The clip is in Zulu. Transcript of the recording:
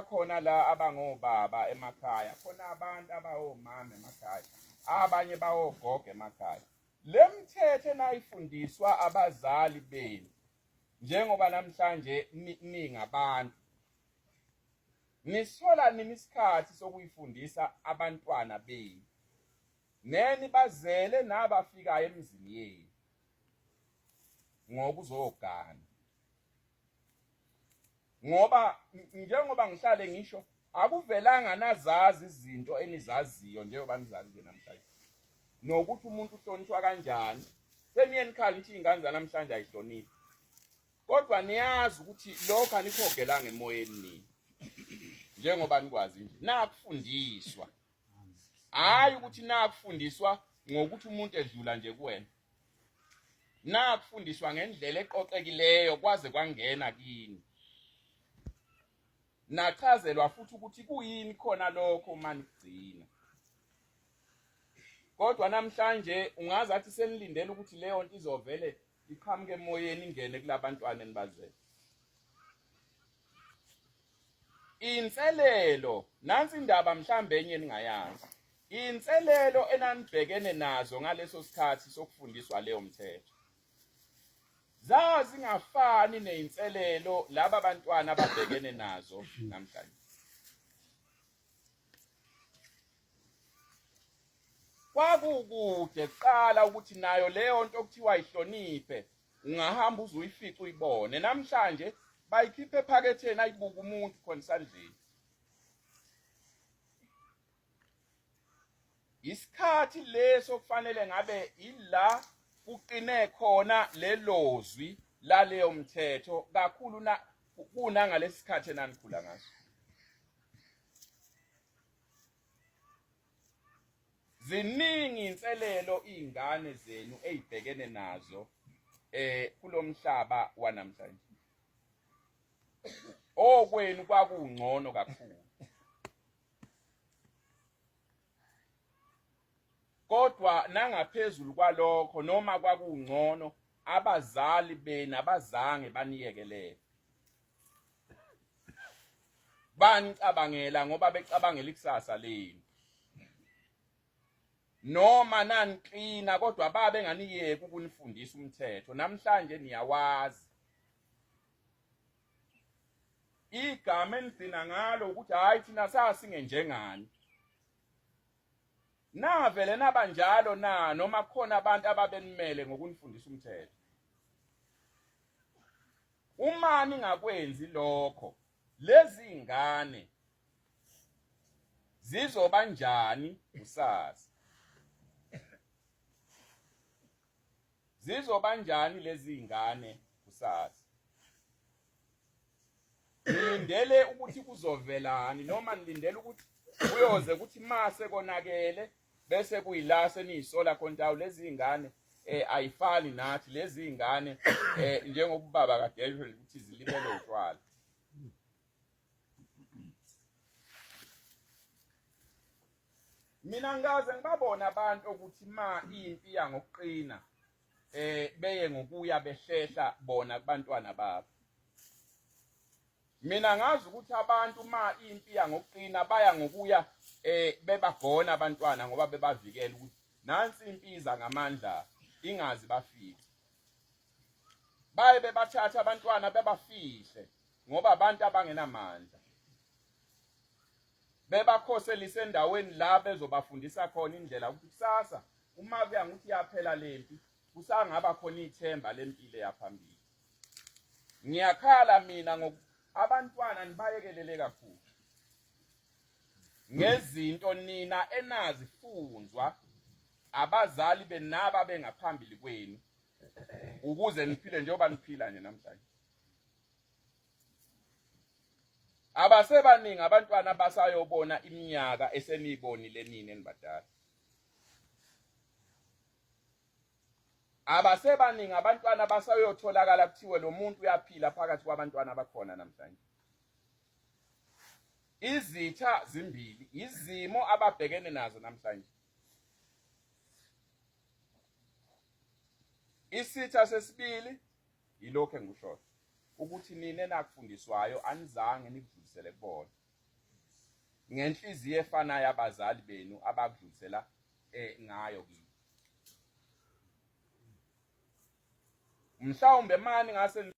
Khona la abangobaba emakhaya, khona abantu abawomama emakhaya, abanye bawogogo emakhaya. Le mthetho enayifundiswa abazali benu njengoba namhlanje ningabantu nisola nini isikhathi sokuyifundisa abantwana benu neni bazele nabafikayo emizini yenu ngokuzogana? Ngoba njengoba ngihlale ngisho, akuvelanga nazazi izinto enizaziyo njengoba nizazi nje namhlanje, nokuthi umuntu uhlonishwa kanjani. Seniye nikhala nithi iy'ngane zanamhlanje ayihloniphi, kodwa niyazi ukuthi lokho anikhogelanga emoyeni nini, njengoba nikwazi nje nakufundiswa. Hhayi ukuthi nakufundiswa ngokuthi umuntu edlula nje kuwena, nakufundiswa ngendlela eqoqekileyo kwaze kwangena kini, nachazelwa futhi ukuthi kuyini khona lokho uma nikugcina. Kodwa namhlanje ungaze athi senilindele ukuthi leyo nto izovele iqhamuke emoyeni ingene kulabantwana enibazele. Inselelo nansi indaba mhlambe enye eningayazi. Inselelo enanibhekene nazo ngaleso sikhathi sokufundiswa leyo mthetho zazingafani nezinselelo laba bantwana ababhekene nazo namhlanje. Kwakukude kuqala ukuthi nayo leyo nto okuthiwa ihloniphe ungahamba uze uyifice uyibone. Namhlanje bayikhipha ephaketheni ayibuka umuntu khona esandleni. Isikhathi leso kufanele ngabe ila kuqine khona lelozwi laleyo mthetho kakhulu na kunangalesi sikhathi enanikhula ngaso. Ziningi inselelo izingane zenu ezibhekene nazo kulomhlaba wanamhlanje. Okwenu kwakungcono kakhulu. Kodwa nangaphezulu kwalokho, noma kwakungcono, abazali benu abazange baniyekelele. Banicabangela ngoba becabangela ikusasa lenu. Noma naniqina kodwa babe nganiyeki ukunifundisa umthetho. Namhlanje niyawazi. Igama enigcina ngalo ukuthi hayi thina sasingenjengani. Navele nabanjalo na noma kukhona abantu ababenimele ngokunifundisa umthetho? Uma ningakwenzi lokho, lezi ngane zizoba njani kusasa? Zizoba njani lezi ngane kusasa? Nilindele ukuthi kuzovelani noma nilindele ukuthi kuyoze kuthi mase konakele bese kuyila seniyisola khona lezi ngane ayifani nathi lezi ngane njengoba ubaba kade esho ukuthi zilibele utshwala. Mina ngikaze ngibabona abantu ukuthi ma impi yangokuqina beye ngokuya behlehla bona kubantwana babo. Mina ngazi ukuthi abantu ma impi yangokuqina baya ngokuya bebagona abantwana ngoba bebavikela ukuthi nansi impi iza ngamandla ingazi bafike. Baye bebathatha abantwana bebafihle ngoba abantu abangenamandla. Bebakhoselise endaweni la bezobafundisa khona indlela ukuthi kusasa uma kuya ngokuthi yaphela lempi kusangaba khona ithemba lempilo yaphambili. Ngiyakhala mina ngoku abantwana nibayekelele kakhulu ngezinto nina enazifunzwa abazali benaba bengaphambili kwenu ukuze niphile njengoba niphila nje namhlanje. Abasebaningi abantwana basayobona iminyaka eseniyibonile nini enibadala. Abasebaningi abantwana basayotholakala kuthiwe lo muntu uyaphila phakathi kwabantwana abakhona namhlanje. Izitha zimbili, izimo ababhekene nazo namhlanje. Isitha sesibili yilokho engikushoyo ukuthi nina enakufundiswayo anizange nikudlulisele kubona. Ngenhliziyo efanayo abazali benu abakudlulisela ngayo kini. Mhlawumbe mani ngase.